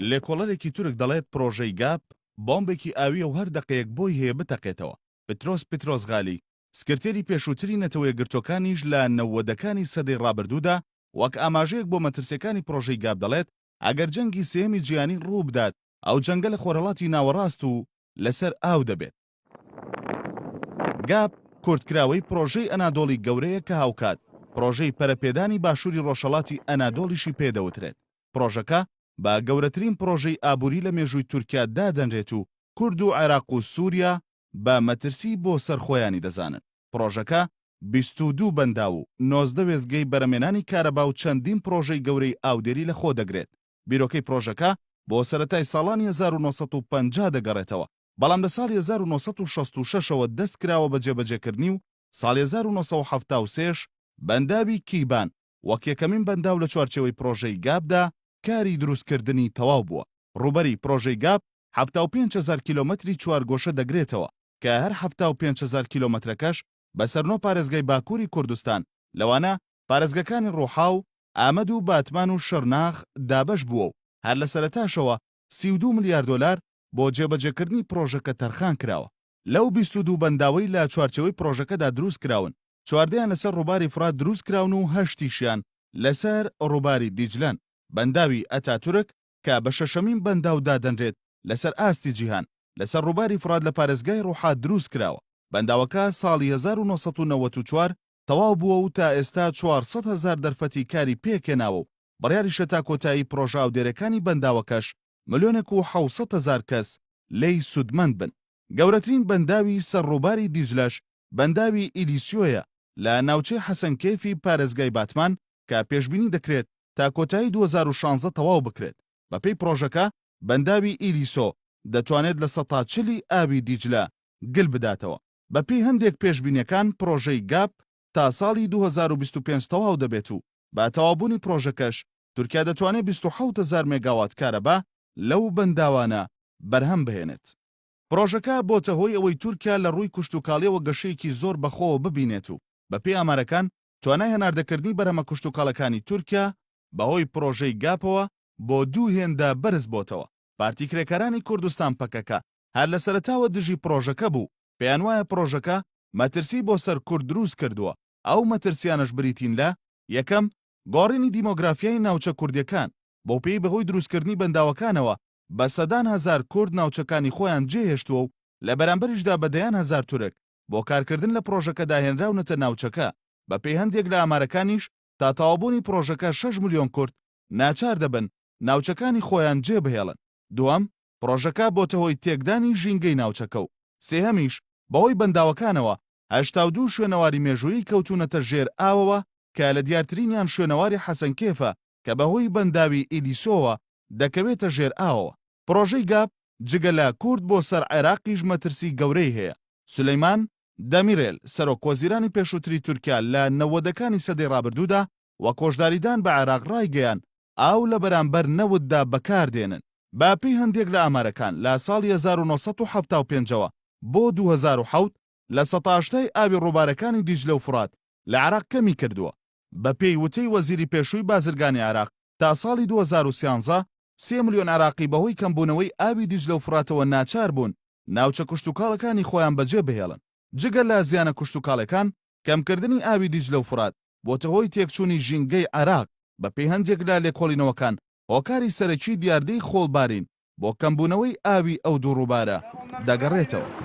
لێکۆڵەرێکی تورک دەڵێت پرۆژەی گاپ بۆمبێکی ئاوییە و هەر دەقەیەک بۆی هەیە بتەقێتەوە. پترۆس پترۆس غالی، سکرتێری پێشووتری نەتەوەیەکگرتووەکانیش لە نەوەدەکانی سەدەی ڕابردوودا وەک ئاماژەیەک بۆ مەترسییەکانی پرۆژەی گاپ دەڵێت ئەگەر جەنگی سێیەمی جیهانی ڕووبدات ئەو جەنگە لە خۆرهەڵاتی ناوەڕاست و لەسەر ئاو دەبێت. گاپ کورتکراوەی پرۆژەی ئەنادۆڵی گەورەیە کە هاوکات پرۆژەی پەرەپێدانی باشووری ڕۆژهەڵاتی ئەنادۆڵیشی پێ دەوترێت. پرۆژەکە بە گەورەترین پرۆژەی ئابووری لە مێژووی تورکیا دادەنرێت و کورد و عێراق و سووریا بە مەترسی بۆ سەر خۆیانی دەزانن. پرۆژەکە 22 بەنداو و 19 وێستگەی بەرەمێنانی کارەبا و چەندین پرۆژەی گەورەی ئاودێری لەخۆ دەگرێت. بیرۆکەی پرۆژەکە بۆ سەرەتای ساڵانی 1950 دەگەڕێتەوە، بەڵام لە ساڵی 1966 ەوە دەست کراوە بە جێبەجێکردنی و ساڵی 1973 ش بەنداوی کیبان وەک یەکەمین بەنداو لە چوارچێوەی پرۆژەی گاپدا کاری دروستکردنی تەواو بووە. ڕووبەری پرۆژەی گاپ 75 هەزار کیلۆمەتری چوارگۆشە دەگرێتەوە کە هەر 75 هەزار کیلۆمەترەکەش بەسەر نۆ پارێزگای باکووری کوردستان لەوانە پارێزگەکانی ڕوحا و ئامەد و باتمان و شڕناخ دابەش بووە و هەر لە سەرەتاشەوە 32 ملیار دۆلار بۆ جێبەجێکردنی پرۆژەکە تەرخان کراوە. لەو 22 بەنداوەی لە چوارچێوەی پرۆژەکەدا دروست کراون، چواردەیان لەسەر ڕووباری فڕات دروست کراون و هەشتیشیان لەسەر ڕووباری دیجلەن. بەنداوی ئەتاتورک کە بە شەشەمین بەنداو دادەنرێت لەسەر ئاستی جیهان، لەسەر ڕووباری فڕات لە پارێزگای ڕوحا دروست کراوە. بەنداوەکە ساڵی 1994 تەواو بووە و تا ئێستا 400 هەزار دەرفەتی کاری پێکهێناوە و بڕیاریشە تا کۆتایی پرۆژە ئاودێرەکانی بەنداوەکەش ملیۆنێک و 700 هەزار کەس لێی سوودمەند بن. گەورەترین بەنداوی سەر ڕووباری دیجلەش بەنداوی ئیلیسیۆیە لە ناوچەی حەسەنکێفی پارێزگای باتمان کە پێشبینی دەکرێت تا کۆتایی 2016 تەواو بکرێت. بەپێی پرۆژەکە بەنداوی ئیلیسۆ دەتوانێت 40% ی ئاوی دیجلە گل بداتەوە. بەپێی هەندێک پێشبینیەکان پرۆژەی گاپ تا ساڵی 2025 تەواو دەبێت و بە تەواوبوونی پرۆژەکەش تورکیا دەتوانێت 27 هەزار مێگاوات کارەبا لەو بەنداوانە بەرهەم بهێنێت. پرۆژەکە بۆتە هۆی ئەوەی تورکیا لە ڕووی کشتوکاڵیەوە گەشەیەکی زۆر بەخۆوە ببینێت و بەپێی ئامارەکان توانای هەناردەکردنی بەرهەمە کشتوکاڵەکانی تورکیا بەهۆی پرۆژەی گاپەوە بۆ دوو هێندە بەرز بۆتەوە. پارتی کرێکارانی کوردستان پەکەکە هەر لە سەرەتاوە دژی پرۆژەکە بوو، پێیانوایە پرۆژەکە مەترسی بۆ سەر کورد دروست کردووە، ئەو مەترسیانەش بریتین لە، یەکەم، گۆڕینی دیمۆگرافیای ناوچە کوردیەکان، بەوپێی بەهۆی دروستکردنی بەنداوەکانەوە بە سەدان هەزار کورد ناوچەکانی خۆیان جێهێشتووە و لە بەرامبەریشدا بە دەیان هەزار تورک بۆ کارکردن لە پرۆژەکەدا هێنراونەتە ناوچەکە، بەپێی هەندێک لە ئامارەکانیش تا تەواوبوونی پرۆژەکە شەش ملیۆن کورد ناچار دەبن ناوچەکانی خۆیان جێبهێڵن. دووەم، پرۆژەکە بۆتە هۆی تێکدانی ژینگەی ناوچەکە و سێهەمیش بەهۆی بەنداوەکانەوە 82 شوێنەواری مێژوویی کەوتوونەتە ژێر ئاوەوە کە لە دیارترینیان شوێنەواری حەسەنکێفە کە بەهۆی بەنداوی ئیلیسۆوە دەکەوێتە ژێر ئاوەوە. پرۆژەی گاپ جگە لە کورد بۆ سەر عێراقیش مەترسی گەورەی هەیە. سولەیمان دەمیرێل، سەرۆک وەزیرانی پێشووتری تورکیا لە نەوەدەکانی سەدەی ڕابردوودا وەک هۆشداریدان بە عێراق ڕایگەیاند ئاو لە بەرامبەر نەوتدا بەکار دێنن. بە پێی هەندێک لە ئامارەکان لە ساڵی 1975 ەوە بۆ 2007 لە هەشتای ئاوی ڕووبارەکانی دیجلە و فوڕات لە عێراق کەمی کردووە. بە پێی وتەی وەزیری پێشووی بازرگانی عێراق تا ساڵی 2013 سێ ملیۆن عێراقی بەهۆی کەمبوونەوەی ئاوی دیجلە و فوڕاتەوە ناچار بوون ناوچە کشتوکاڵەکانی خۆیان بەجێ بهێڵن. جگە لە زیانە کشتوکاڵێکان، کەمکردنی ئاوی دیجلە و فوڕات بۆتە هۆی تێکچوونی ژینگەی عێراق، بەپێی هەندێک لە لێکۆڵینەوەکان هۆکاری سەرەکی دیاردەی خۆڵبارین بۆ کەمبوونەوەی ئاوی ئەو دوو ڕووبارە دەگەڕێتەوە.